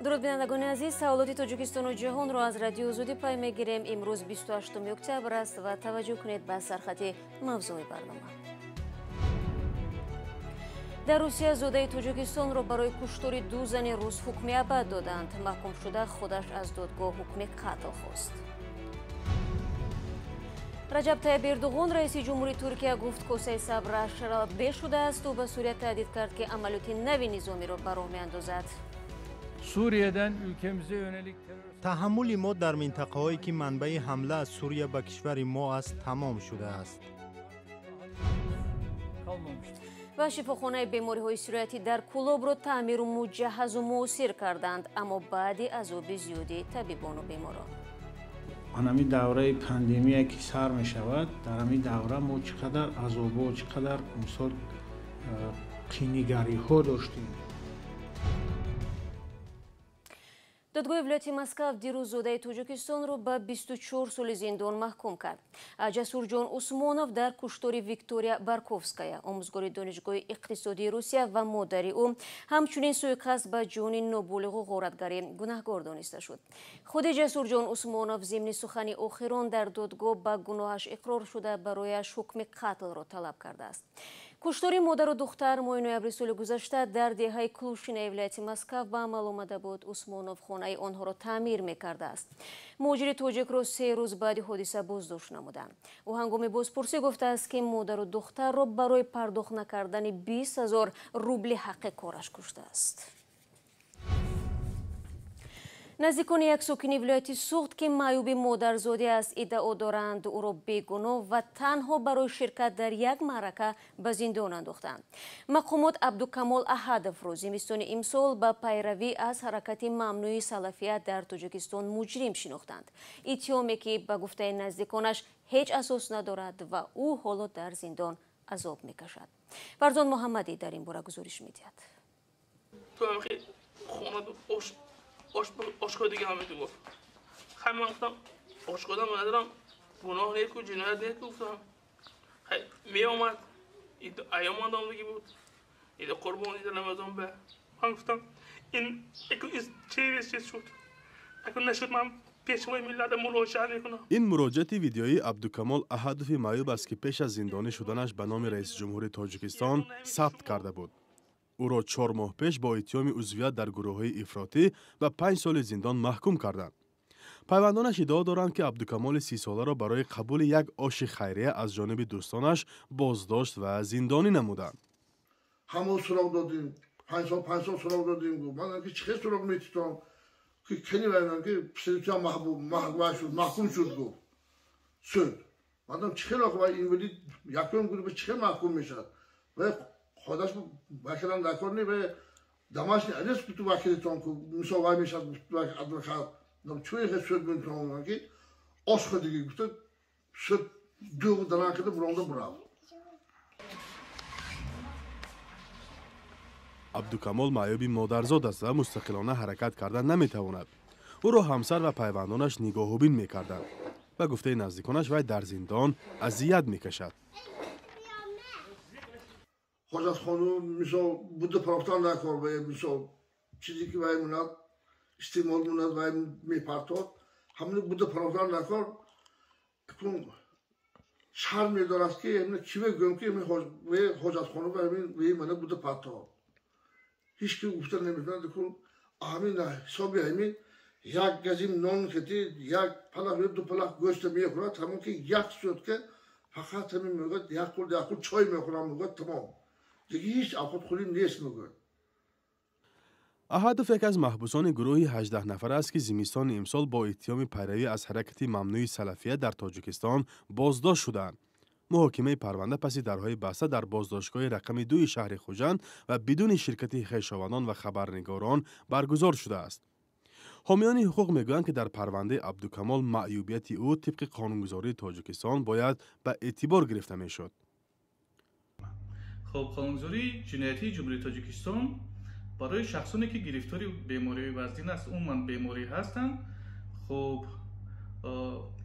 Дуруд бинандагони азиз, саволоти Тоҷикистону ҷаҳонро аз радиои Озодӣ пай мегирем. Имрӯз 28 октябр аст ва таваҷҷӯҳ кунед ба сархати мавзӯи барнома. Дар Русия зодаи Тоҷикистонро барои куштори ду зани рус ҳукми абад доданд. Маҳкумшуда худаш аз додгоҳ ҳукми қатл хост. Раҷаб Тайиб Эрдуғон, раиси ҷумҳури Туркия, гуфт косаи сабраш беш шудааст. Ӯ ба Сурия таҳдид кард, ки амалиёти нави низомиро ба роҳ меандозад. Таҳаммули мо дар минтақаҳое ки манбаи ҳамла аз Сурия ба кишвари мо аст, тамом шудааст. Ва шифохонаи бемориҳои сироятӣ дар Кӯлобро таъмиру муҷаҳҳазу муосир карданд, аммо баъди азоби зиёди табибону беморон. Ҳамин давраи пандемия ки сар мешавад, дар ҳамин давра мо чӣ қадар азобо, чӣ қадар мисол қинигариҳо доштем. Додгоҳи вилояти Москав дирӯз зодаи Тоҷикистонро ба 24 соли зиндон маҳкум кард. Ҷасурҷон Усмонов дар куштори Виктория Барковская, омӯзгори донишгоҳи иқтисодии Русия ва модари ӯ, ҳамчунин суиқасд ба ҷони ноболиғу ғоратгарӣ гунаҳгор дониста шуд. Худи Ҷасурҷон Усмонов зимни сухани охирон дар додгоҳ ба гуноҳаш иқрор шуда, барояш ҳукми қатлро талаб кардааст. Куштори модару духтар моҳи ноябри соли гузашта дар деҳаи Клушинаи вилояти Москав ба амал омада буд. Усмонов хонаи онҳоро таъмир мекардааст. Муҳоҷири тоҷикро 3 рӯз баъди ҳодиса боздошт намуданд. Ӯ ҳангоми бозпурсӣ гуфтааст, ки модару духтарро барои пардохт накардани 20 000 рубли ҳаққи кораш куштааст. Наздикони як сокини вилояти Суғд, ки маъюби модарзодӣ аст, иддао доранд ӯро бегуноҳ ва танҳо барои ширкат дар як маърака ба зиндон андохтанд. Мақомот Абдукамол Аҳадовро зимистони имсол ба пайравӣ аз ҳаракати мамнӯи салафият дар Тоҷикистон муҷрим шинохтанд. Иттиҳоме ки ба гуфтаи наздиконаш ҳеҷ асос надорад ва ӯ ҳоло дар зиндон азоб мекашад. Фарзон Муҳаммадӣ дар ин бора гузориш медиҳад. Ошко дига ҳаме ту гуфт. Хай ман гуфтам, ошкода ман надорам, гуноҳ неку, ҷиноят неку, гуфтам. Хай меомад, айём омадагӣ буд, ида қурбон, ида рамазон ба. Ман гуфтам, ин эку чиз чиз шуд. Аку нашуд, ман пешвои миллата муроҷиат мекунам. Ин муроҷиати видеоии Абдукамол Аҳадови маъюб аст, ки пеш аз зиндонӣ шуданаш ба номи раиси ҷумҳури Тоҷикистон сабт карда буд. Ӯро 4 моҳ пеш бо иттиҳоми узвият дар гурӯҳҳои ифротӣ ба 5 соли зиндон маҳкум карданд. Пайвандонаш иддао доранд, ки Абдукамоли 30-соларо барои қабули як оши хайрия аз ҷониби дӯстонаш боздошт ва зиндонӣ намуданд. Ҳамон суроғ додем, 5 сол 5 сол суроғ додем. Ман ки чӣ хел суроғ метитам, ки кени вайнам, ки писарча маҳкум шуд, гуфт суд. Ман чӣ хел охи вай инвалид якум гурӯҳ чӣ хел маҳкум мешавад? Вай худаш вакилам дар кор не, вай домашний арест гуфту вакилитон ку мисол вай мешавад, гуфту адвокат. Чӯ хел суд метавонам, ки ош худиги гуфту суд дӯғ даран карда буронда бурав. Абдукамол маъюби модарзод аст ва мустақилона ҳаракат карда наметавонад. Ӯро ҳамсар ва пайвандонаш нигоҳубин мекарданд. Ба гуфтаи наздиконаш, вай дар зиндон азият мекашад. Ҳоҷатхону мисол буда партофтан дар кор, вай мисол чизе ки вай монад, истеъмол монад, вай мепартод, ҳамин буда партофтан дар кор. Акнун шарм медорад, ки ҳамин ки мегӯям, ки вай ҳоҷатхону ҳамин вай мана буда партод. Ҳеҷ ки гуфта наметавонад. Акнун ҳамин ҳисоби ҳамин як газим нон хати, як палах ё ду палах гӯшта мехӯрад, ҳамон ки як сутка фақат ҳамин мегӯяд, як қул як қул чой мехӯрам, мегӯяд, тамом. Дига ҳеҷ авқотхӯрӣ нест, мегӯяд. Аҳадов яке аз маҳбусони гурӯҳи 18 нафар аст, ки зимистони имсол бо иттиҳоми пайравӣ аз ҳаракати мамнӯи салафия дар Тоҷикистон боздошт шудаанд. Муҳокимаи парванда паси дарҳои баста дар боздоштгоҳи рақами 2 шаҳри Хуҷанд ва бидуни ширкати хешовандон ва хабарнигорон баргузор шудааст. Ҳомиёни ҳуқуқ мегӯянд, ки дар парвандаи Абдукамол маъюбияти ӯ тибқи қонунгузории Тоҷикистон бояд ба эътибор гирифта мешуд. Хоб, қонунгузории ҷиноятии Ҷумҳурии Тоҷикистон барои шахсоне ки гирифтори бемориҳои вазнин аст, умуман беморӣ ҳастанд, хоб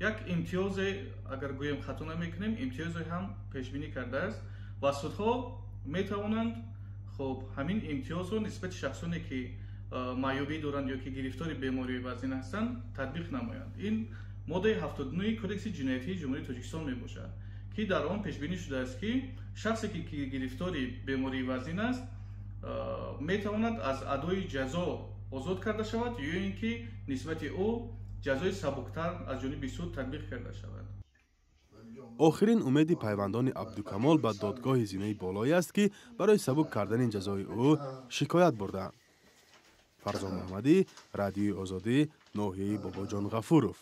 як имтиёзе, агар гӯем хато намекунем, имтиёзе ҳам пешбинӣ кардааст ва судҳо метавонанд хоб ҳамин имтиёзро нисбати шахсоне ки Маъюбӣ доранд ё ки гирифтори бемории вазнин ҳастанд татбиқ намоянд. Ин моддаи 79 Кодекси ҷиноятии Ҷумҳурии Тоҷикистон мебошад, ки дар он пешбинӣ шудааст, ки шахсе ки гирифтори бемории вазнин аст, метавонад аз адои ҷазо озод карда шавад ё ин ки нисбати ӯ ҷазои сабуктар аз ҷониби суд татбиқ карда шавад. Охирин умеди пайвандони Абдукамол ба додгоҳи зинаи болоӣ аст, ки барои сабук кардани ҷазои ӯ шикоят бурдаанд. Фарзон Муҳаммадӣ, Радиои Озодӣ, ноҳияи Бобоҷон Ғафуров.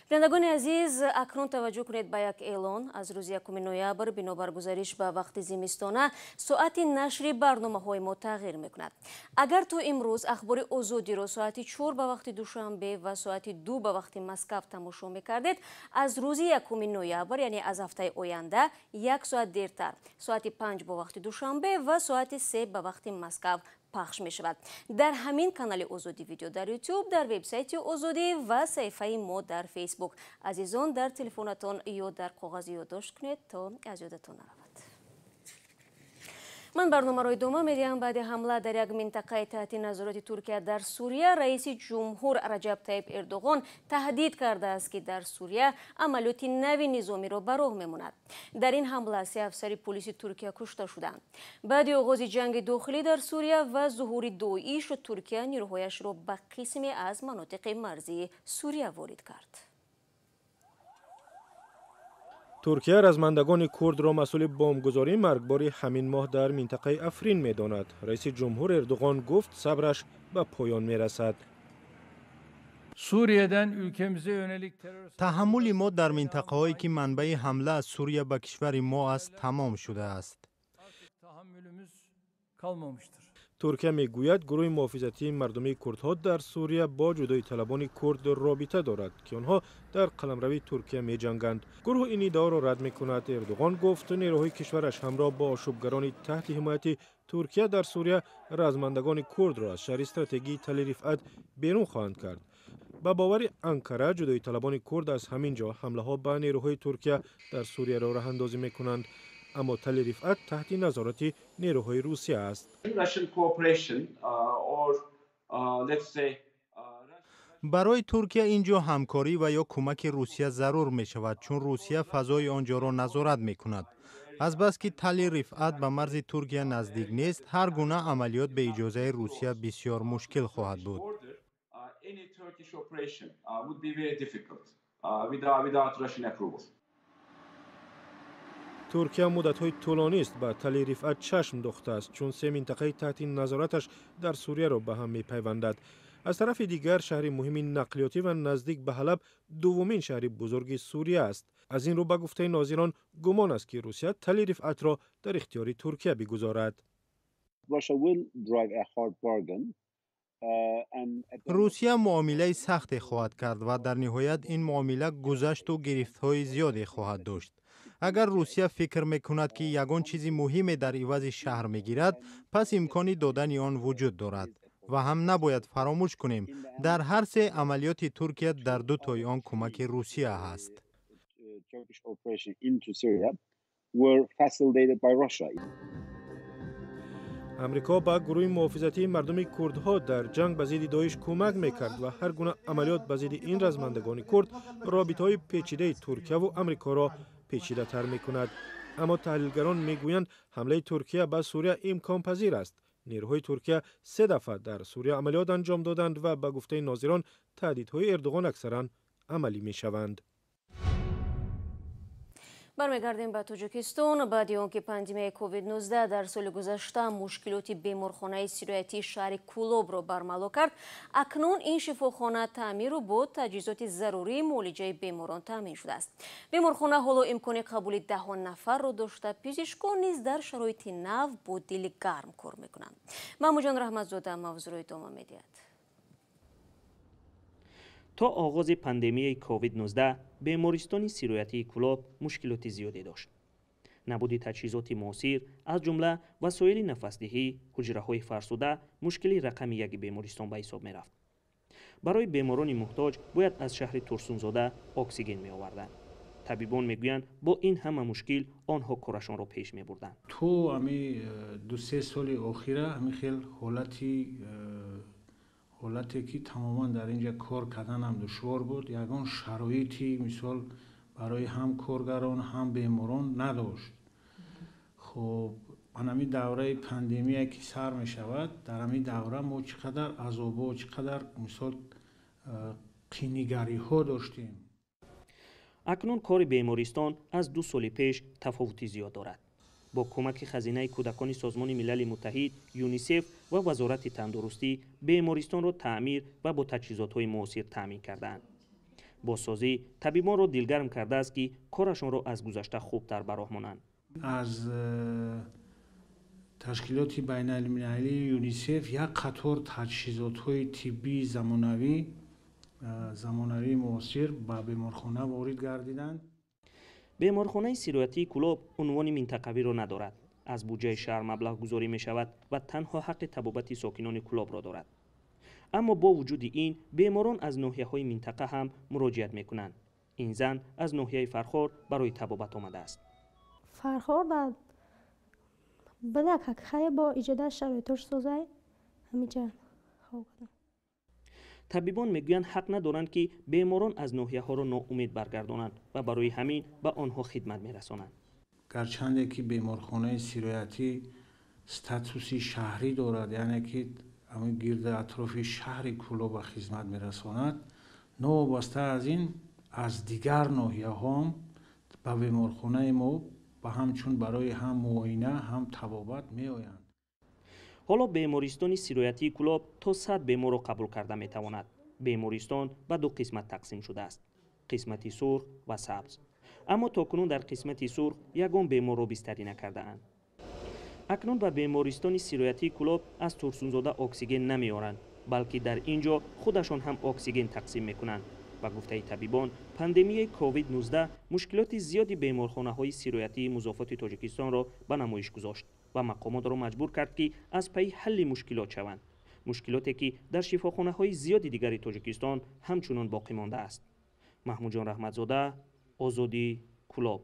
Бинандагони азиз, акнун таваҷҷӯҳ кунед ба як эълон. Аз рӯзи 1 ноябр бинобар гузариш ба вақти зимистона соати нашри барномаҳои мо тағйир мекунад. Агар то имрӯз Ахбори Озодиро соати 4 ба вақти Душанбе ва соати 2 ба вақти Москав тамошо мекардед, аз рӯзи 1 ноябр, яъне аз ҳафтаи оянда, як соат дертар, соати 5 ба вақти Душанбе ва соати 3 ба вақти Москав пахш мешавад. Дар ҳамин канали Озодӣ видео дар Ютуб, дар вебсайти Озодӣ ва саҳифаи мо дар Фейсбук. Азизон, дар телефонатон ё дар коғази ёддошт кунед, то аз ёдатон наравад. Ман барномаро идома медиҳам. Баъди ҳамла дар як минтақаи таҳти назорати Туркия дар Сурия, раиси ҷумҳур Раҷаб Тайиб Эрдоғон таҳдид кардааст, ки дар Сурия амалиёти нави низомиро ба роҳ мемонад. Дар ин ҳамла се афсари полиси Туркия кушта шуданд. Баъди оғози ҷанги дохилӣ дар Сурия ва зуҳури Доиш, Туркия нирӯҳояшро ба қисме аз манотиқи марзии Сурия ворид кард. Туркия размандагони курдро масъули бомбгузории маргбори ҳамин моҳ дар минтақаи Африн медонад. Раиси ҷумҳур Эрдоғон гуфт, сабраш ба поён мерасад. Таҳаммули мо дар минтақаҳое, ки манбаи ҳамла аз Сурия ба кишвари мо аст, тамом шудааст. Туркия мегӯяд, гурӯҳи муҳофизатии мардумии курдҳо дар Сурия бо ҷудоиталабони курд робита дорад, ки онҳо дар қаламрави Туркия меҷанганд. Гурӯҳ ин иддаоро рад мекунад. Эрдоғон гуфт, нерӯҳои кишвараш ҳамроҳ бо ошӯбгарони таҳти ҳимояти Туркия дар Сурия размандагони курдро аз шаҳри стратегии Тали Рифъат берун хоҳанд кард. Ба бовари Анкара, ҷудоиталабони курд аз ҳамин ҷо ҳамлаҳо ба нерӯҳои Туркия дар Сурияро роҳандозӣ мекунанд. Аммо Тали Рифъат таҳти назорати нерӯҳои Русия аст. Барои Туркия ин ҷо ҳамкорӣ ва ё кӯмаки Русия зарур мешавад, чун Русия фазои он ҷоро назорат мекунад. Азбаски Тали Рифъат ба марзи Туркия наздик нест, ҳар гуна амалиёт бе иҷозаи Русия бисёр мушкил хоҳад буд. Туркия муддатҳои тӯлонист ба Тали Рифъат чашм духтааст, чун се минтақаи таҳти назораташ дар Сурияро ба ҳам мепайвандад. Аз тарафи дигар, шаҳри муҳими нақлиётӣ ва наздик ба Ҳалаб дуввумин шаҳри бузурги Сурия аст. Аз ин рӯ, ба гуфтаи нозирон, гумон аст, ки Русия Тали Рифъатро дар ихтиёри Туркия бигузорад. Русия муомилаи сахте хоҳад кард ва дар ниҳоят ин муомила гузашту гирифтҳои зиёде хоҳад дошт. Агар Русия фикр мекунад, ки ягон чизи муҳиме дар ивази шаҳр мегирад, пас имкони додани он вуҷуд дорад. Ва ҳам набояд фаромӯш кунем, дар ҳар се амалиёти Туркия дар ду тои он кӯмаки Русия ҳаст. Амрико ба гурӯҳи муҳофизатии мардуми курдҳо дар ҷанг ба зидди Доиш кӯмак мекард ва ҳар гуна амалиёт ба зидди ин размандагони курд робитаҳои печидаи Туркияву Амрикоро печидатар мекунад. Аммо таҳлилгарон мегӯянд, ҳамлаи Туркия ба Сурия имконпазир аст. Нерӯҳои Туркия се дафъа дар Сурия амалиёт анҷом доданд ва ба гуфтаи нозирон, таҳдидҳои Эрдоғон аксаран амалӣ мешаванд. Бармегардем ба Тоҷикистон. Баъди он ки пандемияи COVID-19 дар соли гузашта мушкилоти беморхонаи сироятии шаҳри Кӯлобро бармало кард, акнун ин шифохона таъмиру бо таҷҳизоти зарурии муолиҷаи беморон таъмин шудааст. Беморхона ҳоло имкони қабули даҳон нафарро дошта, пизишкон низ дар шароити нав бо дили гарм кор мекунанд. Маҳмудҷон Раҳматзода мавзӯъро идома медиҳад. То оғози пандемияи COVID-19 бемористони сироятии Кӯлоб мушкилоти зиёде дошт. Набуди таҷҳизоти муосир, аз ҷумла васоили нафасдиҳӣ, ҳуҷраҳои фарсуда мушкили рақами яки бемористон ба ҳисоб мерафт. Барои беморони муҳтоҷ бояд аз шаҳри Турсунзода оксиген меоварданд. Табибон мегӯянд, бо ин ҳама мушкил онҳо корашонро пеш мебурданд. То ами 2-3 соли охира ҳами хел ҳолате ки тамоман дар инҷа кор карданам душвор буд, ягон шароити мисол барои ҳам коргарон, ҳам беморон надошт. Хоб, ҳамин давраи пандемия ки сар мешавад, дар ҳамин давра мо чӣ қадар азобо, чӣ қадар мисол қинигариҳо доштем. Акнун кори бемористон аз 2 соли пеш тафовути зиёд дорад. Бо кӯмаки хазинаи кӯдакони Созмони Милали Муттаҳид, ЮНИСЕФ ва Вазорати тандурустӣ бемористонро таъмир ва бо таҷҳизотҳои муосир таъмин кардаанд. Бозсозӣ табибонро дилгарм кардааст, ки корашонро аз гузашта хубтар ба роҳ монанд. Аз ташкилоти байналмилалии ЮНИСЕФ як қатор таҷҳизотҳои тиббии замонавии муосир ба беморхона ворид гардиданд. Беморхонаи сироятии Кӯлоб унвони минтақавиро надорад. Аз буҷаи шаҳр маблағгузорӣ мешавад ва танҳо ҳаққи табобати сокинони Кӯлобро дорад. Аммо бо вуҷуди ин беморон аз ноҳияҳои минтақа ҳам муроҷиат мекунанд. Ин зан аз ноҳияи Фархор барои табобат омадааст. Фархор бада хай бо иҷода шароитош созай ҳамиҷа хоб кардам. Табибон мегӯянд, ҳақ надоранд, ки беморон аз ноҳияҳоро ноумед баргардонанд ва барои ҳамин ба онҳо хидмат мерасонанд. Гарчанде ки беморхонаи сироятӣ статуси шаҳрӣ дорад, яъне ки ҳамин гирди атрофи шаҳри Кӯлоба хизмат мерасонад, новобаста аз ин аз дигар ноҳияҳоам ба беморхонаи мо ба ҳамчун барои ҳам муоина, ҳам табобат меоянд. Ҳоло бемористони сироятии Кӯлоб то 100 беморро қабул карда метавонад. Бемористон ба 2 қисмат тақсим шудааст: қисмати сурх ва сабз. Аммо то кунун дар қисмати сурх ягон беморро бистарӣ накардаанд. Акнун ба бемористони сироятии Кӯлоб аз Турсунзода оксиген намеоранд, балки дар ин ҷо худашон ҳам оксиген тақсим мекунанд. Ба гуфтаи табибон, пандемияи COVID-19 мушкилоти зиёди беморхонаҳои сироятии музофоти Тоҷикистонро ба намоиш гузошт ва мақомотро маҷбур кард, ки аз пайи ҳалли мушкилот шаванд. Мушкилоте ки дар шифохонаҳои зиёди дигари Тоҷикистон ҳамчунон боқӣ мондааст. Маҳмудҷон Раҳматзода, Озодӣ, Кӯлоб.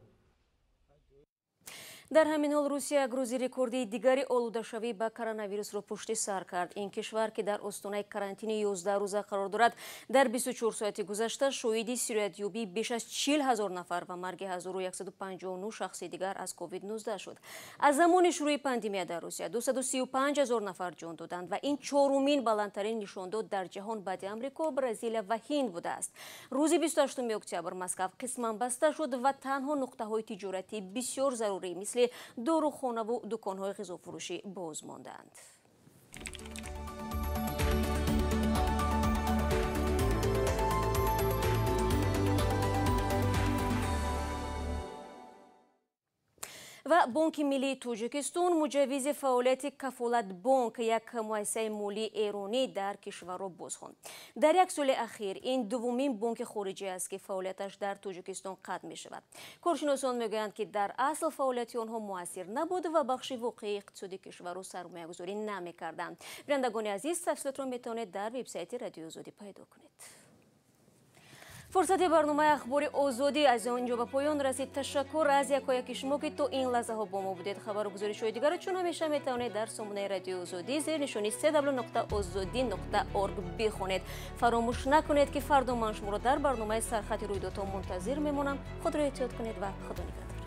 Дар ҳамин ҳол Русия як рӯзи рекордии дигари олудашавӣ ба коронавирусро пушти сар кард. Ин кишвар, ки дар остонаи карантини 11 рӯза қарор дорад, дар 24 соати гузашта шоҳиди сироятёбии беш аз 40 ҳазор нафар ва марги 1159 шахси дигар аз COVID-19 шуд. Аз замони шурӯи пандемия дар Русия 235 ҳазор нафар ҷон доданд ва ин чорумин баландтарин нишондод дар ҷаҳон баъди Амрико, Бразилия ва Ҳинд будааст. Рӯзи 28 октябр Москав қисман баста шуд ва танҳо нуқтаҳои тиҷоратӣ бисёр зарурӣ мисли дорухонаву дуконҳои ғизофурӯшӣ боз монданд. Ва Бонки миллии Тоҷикистон муҷаввизи фаъолияти Кафолатбонк, як муассисаи молии эронӣ дар кишварро бозхонд. Дар як соли ахир ин дуввумин бонки хориҷӣ аст, ки фаъолияташ дар Тоҷикистон қатъ мешавад. Коршиносон мегӯянд, ки дар асл фаъолияти онҳо муассир набуд ва бахши воқеии иқтисоди кишварро сармоягузорӣ намекарданд. Бинандагони азиз, тафсилотро метавонед дар вебсайти Радиои Озодӣ пайдо кунед. Фурсати барномаи Ахбори Озодӣ аз он ҷо ба поён расид. Ташаккур аз якояки шумо, ки то ин лаҳзаҳо бо мо будед. Хабару гузоришҳои дигарро чун ҳамеша метавонед дар сомонаи Радиои Озодӣ зери нишони www.ozodi.org бихонед. Фаромӯш накунед, ки фардо ман шуморо дар барномаи Сархати рӯйдодҳо мунтазир мемонам. Худро эҳтиёт кунед ва Худо нигаҳдор.